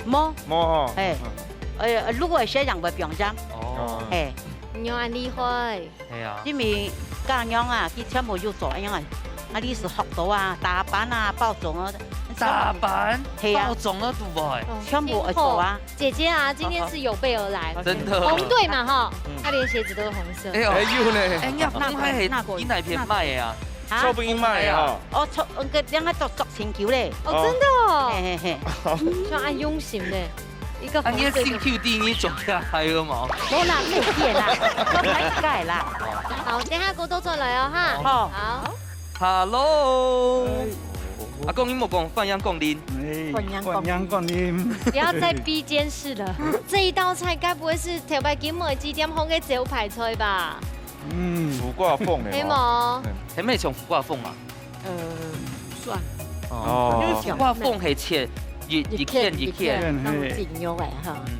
無。無吼。哎。嗯。哎，如果係這樣會放鹽。哦。嘿，你有恁厲害。係啊。因為家娘啊，佢全部有做，哎呀，啊，你是學到啊，打粄啊，包粽啊，打粄，係啊，包粽啊，都會。哦，全部會做啊。辛苦。姐姐啊，今天是有備而來。真的。紅隊嘛，哈，嗯。她連鞋子都是紅色。哎呦。哎呦呢。哎，你看，那个，那个，你哪片買的啊？ 啊？超不應賣啊。哦，超，那個，人家都足成就咧。哦，真的哦。嘿，嘿，嘿。像恁用心呢，一個紅色就，啊，你的興趣第一，你做起來還有無？無啦，沒有啦，沒有啦。好，等一下歌都轉來哦，哈。好。好。Hello。阿公，你莫講，歡迎光臨。哎，歡迎光臨。歡迎光臨。不要再逼監視了。這一道菜該不會是頭擺金梅雞店項个招牌菜吧？ 嗯。苦瓜鳳的哦。係無？嗯。係毋係像苦瓜鳳啊？呃，算。哦。哦。因為苦瓜鳳係切一，一片一片。一片，嘿。當緊肉个哈。嗯。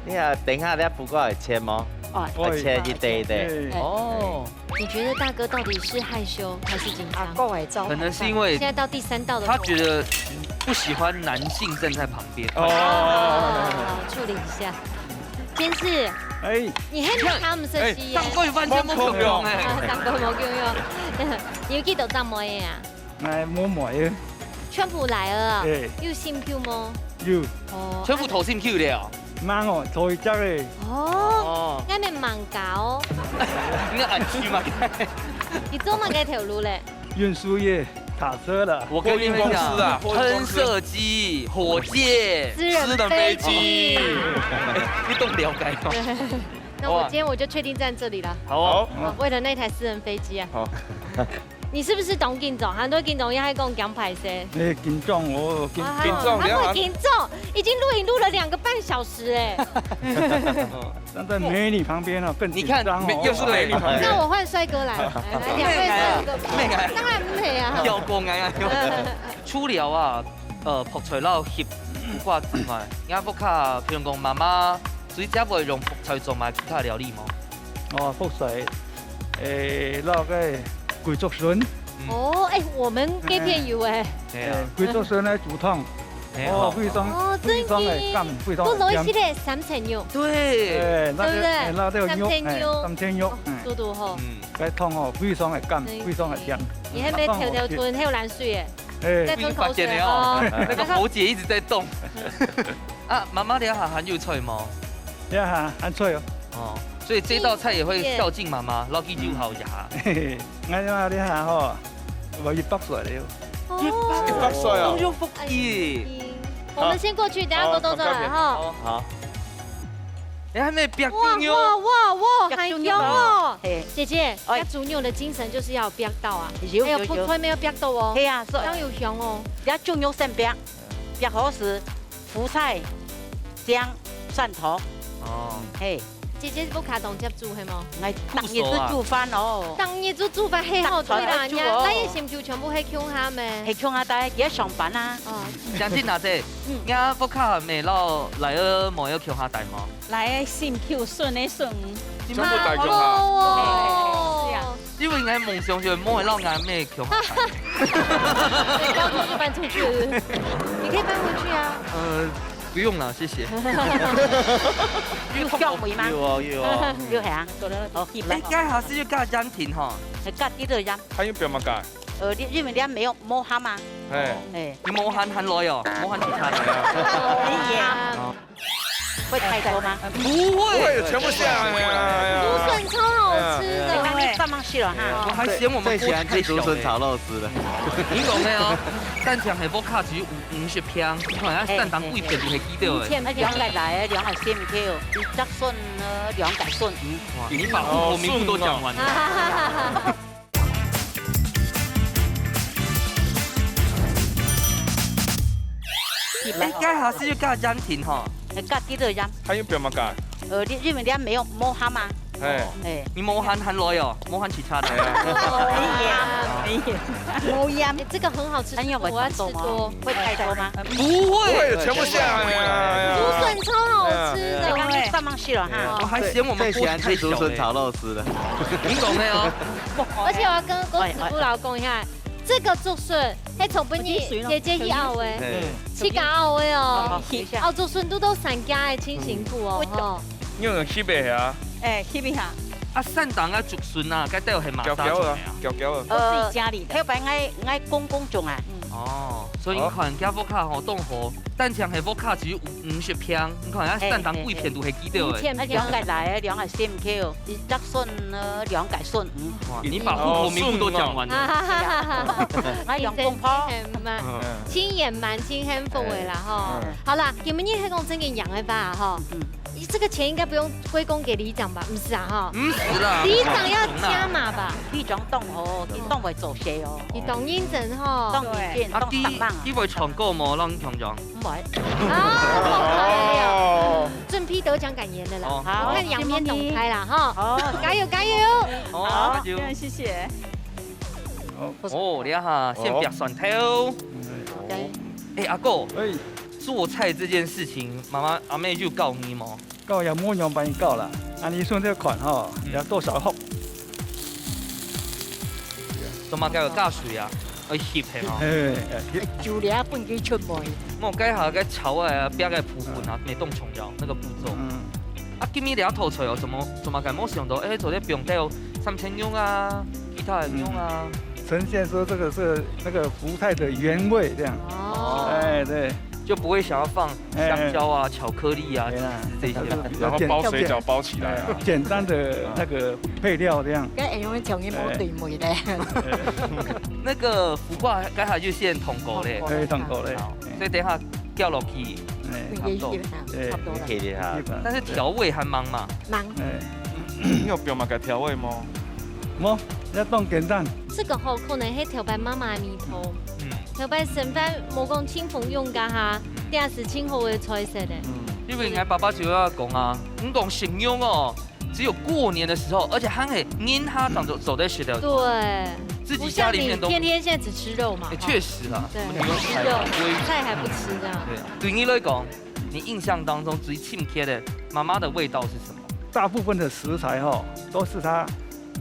你啊，等一下，你苦瓜會切嗎？哦。會切一塊一塊。嘿。哦。你覺得大哥到底是害羞還是緊張？啊，各位，可能是因為現在到第三道的口味。他覺得不喜歡男性站在旁邊。哦。啊，處理一下。 監視，哎。你還沒看毋識字耶？哎，當歸完全無共樣哎。啊，當歸無共樣。你有幾多隻妹仔啊？哎，無妹仔。全部來了啊？哎。有心臼無？有。哦，全部討心臼了哦。吂哦，討一隻哎。哦，哦。該你吂搞哦。你愛去嘛？你做麼个頭路咧？ 運輸業，卡車了。我跟你們講，貨運公司啊，貨運公司。噴射機、火箭、私人飛機。私人飛機。你懂了解嗎？對。那我今天我就確定在這裡了。好哦。好，為了那台私人飛機啊。好。你是不是當緊張？很多觀眾也還講講歹勢。哎，緊張哦，緊，啊，緊張，還會緊張，已經錄影錄了兩個半小時哎。哦。 站在美女旁邊哦，更緊張哦。你看，美，又是美女旁邊。那我換帥哥來，來，來，兩位帥哥。美女啊。當然毋係啊。跳過來啊，跳過來。除了啊，呃，覆菜摎翕苦瓜之外，你屋下，譬如講媽媽，水姐會用覆菜做麼其他料理無？哦，覆菜，誒，摎个桂竹筍。嗯。哦，哎，我們這片有哎。哎呀。誒，桂竹筍來煮湯。 哎，哦，好。非常，哦，非常的甘，真的。非常的香。不容易吃的三層肉。對。哎，那个，對不對？哎，那个肉，三層肉。哎，三層肉，哦，哎。堵堵吼。嗯。該湯哦，非常的甘，對。非常的香。你還沒偷偷吞，還有藍水耶。哎。在吞口水哦。被發現了哦。那個喉結一直在動。啊，媽媽這下還有菜無？這下還菜哦。哦，所以這道菜也會孝敬媽媽，嘿。老記就好呀。嘿嘿，俺媽這下吼，我一百歲了。 哦。一百歲啊。當有福氣。哎，我們先過去，等下過冬再來哈。好，好。哎，還沒煏豬肉。哇，哇，哇，哇，好香哦。嘿。姐姐，哎。煏豬肉的精神就是要有煏到啊。有，還有，有，有。覆菜愛有煏到哦。嘿啊，所以當有香哦。這豬肉先煏，煏好時，福菜、薑、蒜頭。哦。嘿。 姐姐屋下當輒煮係無？𠊎逐日都煮飯哦。逐日都煮飯，係好，逐餐都煮哦。對啦，人家，𠊎个心臼全部係共下咩？係共下戴，佢愛上班啊。哦。張靜阿姐，嗯。你屋下姆摎倈仔妹仔共下戴無？倈仔心臼，孫仔孫女。全部戴共下。哦。係啊。因為𠊎个夢想就係妹仔摎𠊎姆共下戴。對，高中就搬出去了。你可以搬回去啊。呃， 不用了，謝謝。有香味嗎？有哦，有哦。有係啊。好，哎，該下係有加鹽定吼？係加滴仔鹽。還有別麼个？呃，你，因為你還沒有，無鹹啊。哎。哎。你無鹹還來哦，無鹹其他的。哎呀。哦。會太多嗎？不會，不會，全部下來了。竹筍超好吃的。哎呀。剛剛你放上去了哈。我還嫌我們鍋太小了。最喜歡吃竹筍炒肉絲了。你講的哦，單淨係屋下只有五，五十坪，你看，要算當貴，絕對係幾多的。哎，哎，哎。兩個來，兩個心臼，一隻筍呢，兩個筍。哇，你把戶口名簿都講完了。哦，筍哦。哎，該下係有加鹽定吼？哎，加滴仔鹽。還有別麼个？呃，你，因為你還沒有，無鹹啊。哎。哎。你無鹹還來哦，無鹹其他的。哎呀。沒鹽，沒鹽。無鹽。哎，這個很好吃，哎呀，我要吃多。會太多嗎？不會，全部下來了。竹筍超好吃的。剛剛你放上去了哈。我還嫌我們鍋太小了。最喜歡吃竹筍炒肉絲了。你講的哦。而且我要跟郭子夫老講一下，這個竹筍，係昨晡日姐姐去拗的，嘿。自家拗的哦。拗竹筍都到三家的，真辛苦哦，吼。你有人去北啊？哎，翕一下。啊，山頂个竹筍啊，該兜係麼儕種个啊？攪攪啊，攪攪啊。呃，都自己家裡的。頭擺𠊎，𠊎公公種啊。嗯。哦，所以你看，哦。這屋下吼，當好，單淨係屋下只有五十坪，你看，啊，嘿，山頂幾片都係佢兜个。嘿，嘿。五千坪。啊，兩個來，兩個心口，一隻筍呢，兩個筍，嗯。哇，你把戶口名簿都講完了。哦。哎呀，我用公婆。真係蠻，嗯。真係蠻，真幸福个啦，吼。嗯。好啦，今日係講正經樣个話，吼。嗯。 你這個錢應該不用歸功給里長吧？毋係啊，哈。毋係啦，里長要加碼吧？里長當好，佢當會做事哦。佢當認真吼。當認真，啊，當幫忙啊。佢，佢會唱歌無？讓你唱唱。毋會。啊，好可愛哦。哦。準備得獎感言的啦。哦。好，我看兩邊動態啦，哈。好，加油，加油。哦，好，加油。非常謝謝。哦，這下先別蒜頭。OK。哎，阿哥。哎。做菜這件事情，媽媽、阿妹有教你無？ 教也無樣般教啦，恁呢順便看吼，嗯。也多少好。做麼个愛加水啊？愛翕係無？嘿，嘿，翕。就這分佢出味。莫該下該炒啊，煏个部分啊，嗯。無當重要，那個步驟。嗯。啊，今日這道菜哦，怎麼，怎麼个無想到，哎，做得放兜三層肉啊，其他个肉啊。嗯。呈現說這個是那個福菜的原味這樣。哦。哎，對。就不會想要放 香蕉啊、哎。巧克力啊、哎呀，起司這些。然後包水餃包起來啊。哎，簡單的那個配料這樣。該會用得講，你無對味咧。哎。那個苦瓜，該下就先燙過咧。哎，燙過咧。好，哎。所以等一下掉落去，哎。差不多。哎。差不多了。可以了哈。但是調味還吂嘛。吂。哎。你有放麼个調味嗎？無，要當簡單。這個吼，可能係頭擺媽媽个味道。嗯。 頭擺生活無講清風湧該下，這係清好个菜色咧。嗯。因為𠊎爸爸就愛講啊，你講食肉哦，只有過年的時候，而且還係年下正做，做得食得。對。自己家裡面都，不像你天天現在只吃肉嘛，哎，哈。確實啦，對，我們只有吃肉，菜還不吃這樣。對啊，對你來講，你印象當中最親切的媽媽的味道是什麼？大部分的食材吼，都是她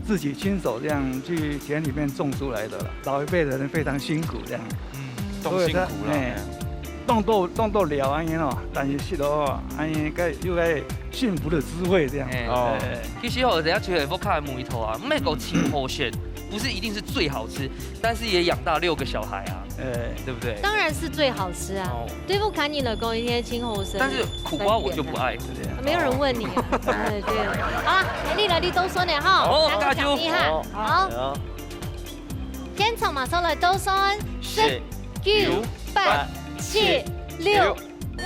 自己親手這樣去田裡面種出來的啦，老一輩的人非常辛苦這樣。嗯，當辛苦啦。所以他，哎，當多，當多料恁樣哦，但是食落哦，恁樣該有該幸福的滋味這樣。哎。哦。哎。其實哦，人家覺得屋下个味道啊，毋係講盡好食，不是一定是最好吃，但是也養大六個小孩啊，哎。對不對？當然是最好吃啊。哦。 對屋下人來講，一定盡好食。但是苦瓜我就不愛。啊，沒有人問你啊。哎，對。好啦，你來，你倒算了哈。好，來，我講一下。大家就好。好。好。現場馬上來倒算，十、十、九、九、八、八、七、七、六、六、五、五、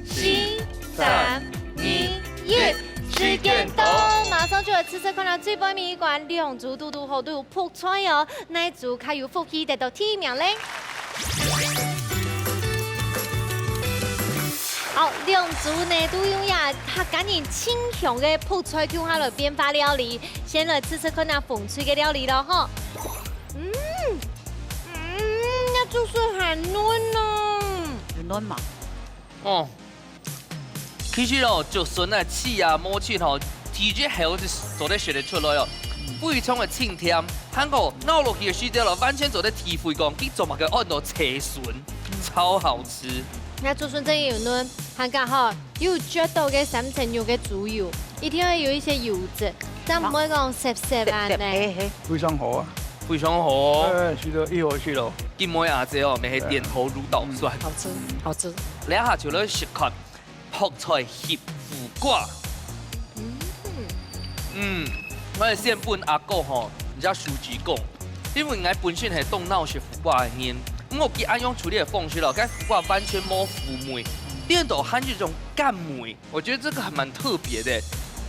四、四、三、三、二、二、一。一。時間到，馬上就來試試看啊，最尾一關，兩組都都好，都有 覆菜哦，哪組較有福氣得到第一名咧？好，兩組呢都用這客家人盡香个覆菜共下來變化料理，先來試試看啊，紅隊个料理咯吼。嗯，嗯，該竹筍還嫩哦。有嫩嗎？哦， 其實哦，竹筍啊，切啊，無切吼，第一口就做得食得出來哦。非常个清甜，還過咬落去个時節咯，完全做得體會講，佢做麼个安到青筍，超好吃。該竹筍真有嫩，還過吼，有啜到个三層肉个豬油，一定要有一些油脂，正毋會講澀澀啊呢。澀澀，嘿嘿。非常好啊。非常好。哎，是的，一口氣咯。今晡日阿姐哦，乜係點頭如搗蒜。好吃，好吃。這下就來食看 覆菜翕苦瓜。嗯。嗯，𠊎會先分阿哥吼，人家書記講，因為𠊎本身係當惱食苦瓜个人，毋過佢恁樣處理个方式咯，該苦瓜完全無苦味，顛倒還有一種甘味，我覺得這個還蠻特別的。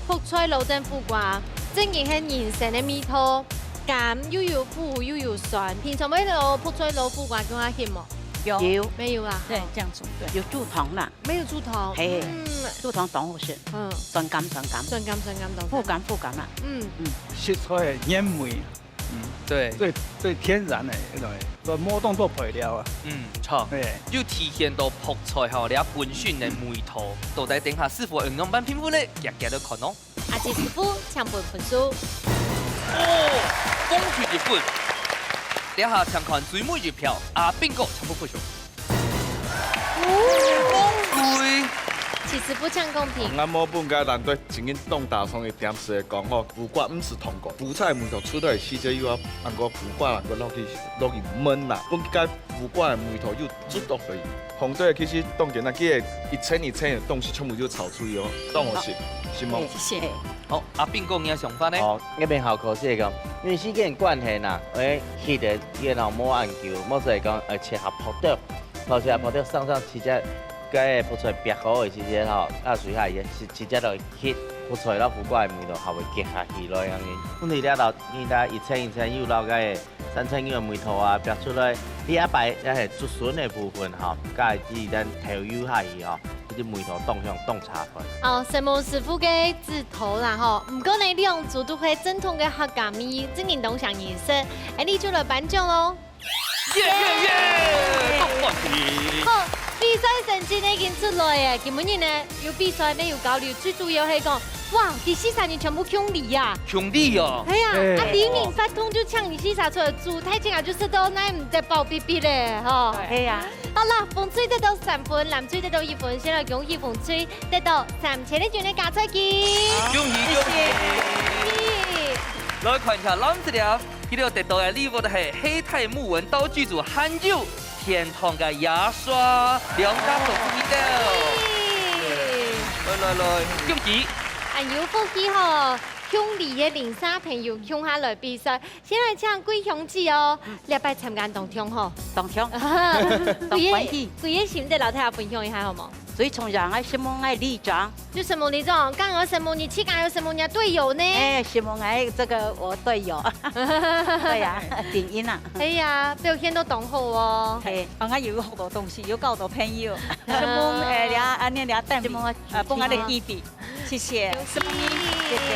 覆菜摎等苦瓜，真經係人生个味道，甘又有苦又有酸。平常會摎覆菜摎苦瓜共下翕無？有。有。沒有啊？對，這樣煮，對。有煮湯啦。 沒有煮湯。嘿，嗯。煮湯當好食。嗯。酸甘酸甘。酸甘酸甘當。苦甘苦甘啊。嗯。嗯。食出來个原味，嗯，對。最，最天然个，對，都無當多配料啊。嗯，著。嘿。又體現到覆菜吼，這本身个味道，到底等下師傅會仰般評分呢？遽遽來看哦。阿杰師傅，請分分數。哦，紅隊一分。這下請看最尾一票，阿兵哥，請分分數。 紅隊其實不像公平。𠊎無分該藍隊真正當打爽个點是講吼，苦瓜毋使通過，苦菜味道出來時節又要，恁个苦瓜能夠落去落去燜啦，分該苦瓜个味道又足到去。紅隊其實當然啊，佢个一層一層个東西全部又炒出去哦，當好食，是無？謝謝。好，阿斌哥，你个想法呢？哦，𠊎邊好可惜講，因為時間關係啦，誒，去个也老無恁久，無所以講，呃，切下泡豆，泡切下泡豆，上上直接，該个泡出來煏好个時節吼，啊，水下也是直接落去，泡出來，然後苦瓜个味道還會結下去咯，恁樣。問題了到，你看一層一層又落該个 三層肉个味道啊，煏出來，第一擺也係竹筍个部分吼，加一點豆油下去吼，這个味道當香當差分。哦，承蒙師傅个指導啦吼，毋過呢，兩組都係正統个客家味，真正當想認識，恁呢就來頒獎咯。耶耶耶！恭喜！好，比賽成績呢已經出來耶，今晡日呢有比賽，乜有交流，最主要係講 哇，佢四儕人全部共理啊！共理哦！係啊，哎。啊，李明發通就請佢四儕出來煮，大家就食到哪毋得飽必必咧，吼。係啊。好啦，紅隊得到三分，藍隊得到一分，先來恭喜紅隊得到三千个銀个加菜金。恭喜恭喜！來看一下藍隊了，佢兜得到个禮物係黑泰木紋刀具組，還有 天堂个牙刷，兩家送分你兜。來來來，恭喜！恁有福氣吼，共理个鄰舍朋友共下來比賽，先來請貴兄姊哦，這擺參加當暢吼。當暢。當歡喜。貴个，貴个心得摎大家分享一下好無？ 所以從小愛承蒙愛里長。就承蒙里長，剛剛承蒙你自家，又承蒙你个隊友呢。哎，承蒙愛這個我隊友。對呀，頂音啊。哎呀，表現都當好哦。哎，剛剛有好多東西，有交到朋友。承蒙，哎，這恁呢這等，承蒙啊，呃，幫𠊎个機會，謝謝。承蒙你，謝謝。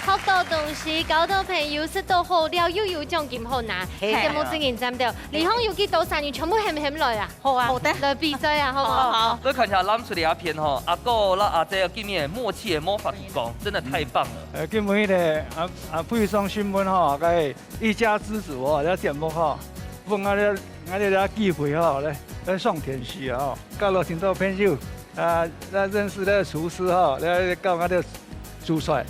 學到東西，交到朋友，食到好料，又有獎金好拿，嘿。承蒙真認真的。里項有幾多儕人全部喊喊來啊？ 好啊。好的。來比賽啊，好無？好，好。來看一下藍隊這片吼，阿哥摎阿姊今日个默契个魔法提供，真的太棒了。呃，今晡日呢，啊，啊，配上新聞吼，該一家之煮哦，這節目吼，分𠊎這，𠊎這，這機會吼，來，來上電視啊吼，交到真多朋友，啊，來認識這廚師吼，來教𠊎這 煮菜。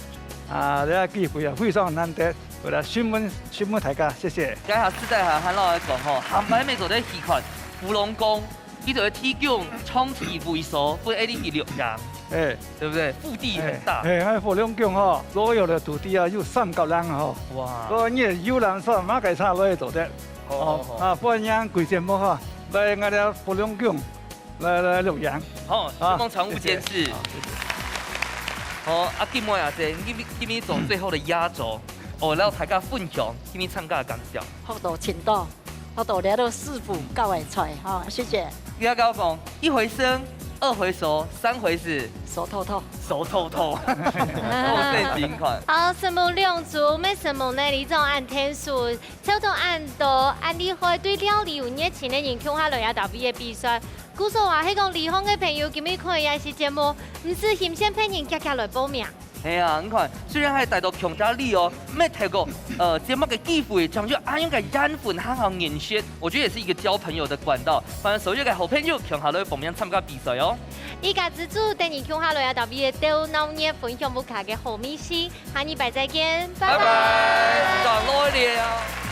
啊，這機會啊，非常難得，為了承蒙，承蒙大家，謝謝。該下實在還，還老實講吼，下擺乜做得去看福隆宮，佢就會提供長期位所，分𠊎俚去露營，哎。對不對？腹地很大。哎，哎，福隆宮吼，所有的土地啊，有三角lands吼。哇。所以你有lands嘛，該差不多做得。好，好，好。啊，歡迎貴節目吼，來𠊎這福隆宮 來，來，錄影。好，啊，承蒙常務監製。謝謝。好，謝謝。好，啊，今晡日啊，這，今晡，今晡日做最後个壓軸，哦，摎大家分享，今晡日參加个感想。學到真多，學到這个師傅教个菜，吼，謝謝。你要跟我講，一回生，二回熟，三回是？熟透透。熟透透。哦，這情況。好，承蒙兩組，乜承蒙呢，里長恁天使， 抽到恁多，恁厲害，對料理有熱情个人共下來這搭位个比賽。故所話係講，里項个朋友今晡日看這期節目，毋使欣羨別人遽遽來報名。係啊，你看，雖然還帶到強大力哦，乜透過，呃，節目个機會，將就恁樣个緣分，還好認識，我覺得也是一個交朋友的管道。歡迎所有个好朋友，共下來報名參加比賽哦。一家之煮，等你共下來這搭位个鬥鬧熱，分享屋下个好味緒。 下禮拜再見，拜拜。拜拜，食到來了。